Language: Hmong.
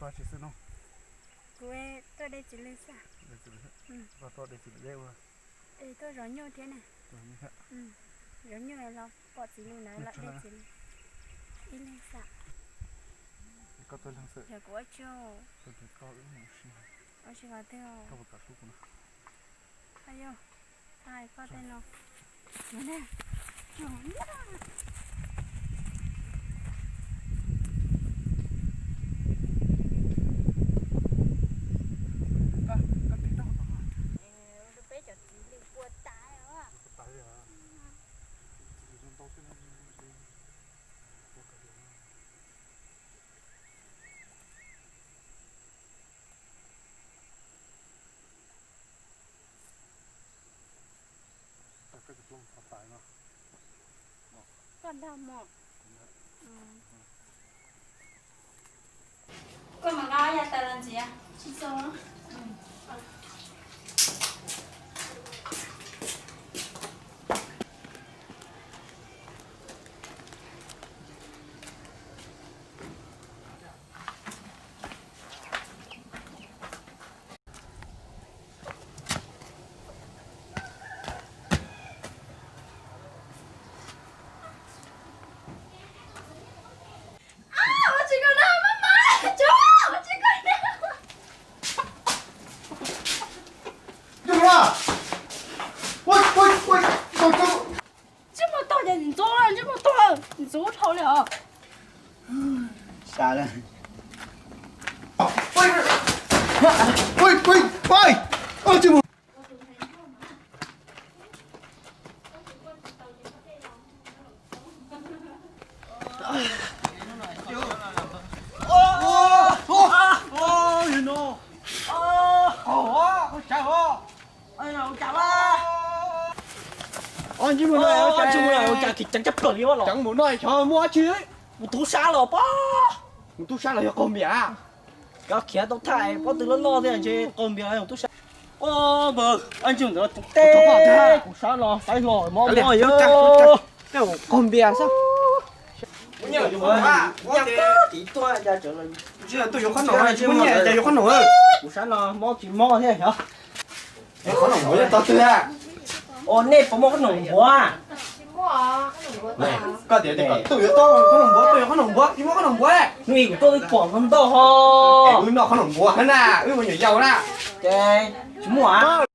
Tsis xwb no. Kuv tuaj de txiv lws xwb. Tuaj de txiv lws deb ua. Tuaj zov nyuj thiab ne. Zov nyuj los pom txiv lws na, los de txiv lws. Ib leeg xwb. Yog kuv ua tsis, ua tsis qhov twg. Ayo, koj tej no. Peb cov txiv lws puas tas os. Koj nrog mus. Koj mas nqa yav tas los ntxiv. Ntsej muag tog ces ntxub, ntsej muag tog, ntxub dhau li os. Xav lawm. Ntsej muag no ua cas kis ceev caj plaws li os. Ceev npaum no xyov muaj dab tsi. Mus tub sab los pob. Mus tub sab los yog qaug npias. Koj khiav tau thaj pob tw loj loj thiab ntshe qaug npias mus tub sab. Ntsej muag ntawd teb kuv sab los saib hlo mob mob yog qaug npias xwb. Kuv sab no mob tsis mob thiab xyov. Qhob noom npuav tau twg a? Ua nej puas muaj qhob noom npuav? Koj tias kom tuaj yuav tau qhob noom npuav, tuaj yuav qhob noom npuav, tsis muaj qhob noom npuav. Hnub ib kuv tuaj wb pom ntau ntau ho. Wb noj qhob noom npuav na, wb ua nyuam yaus na. Ces tsis muaj.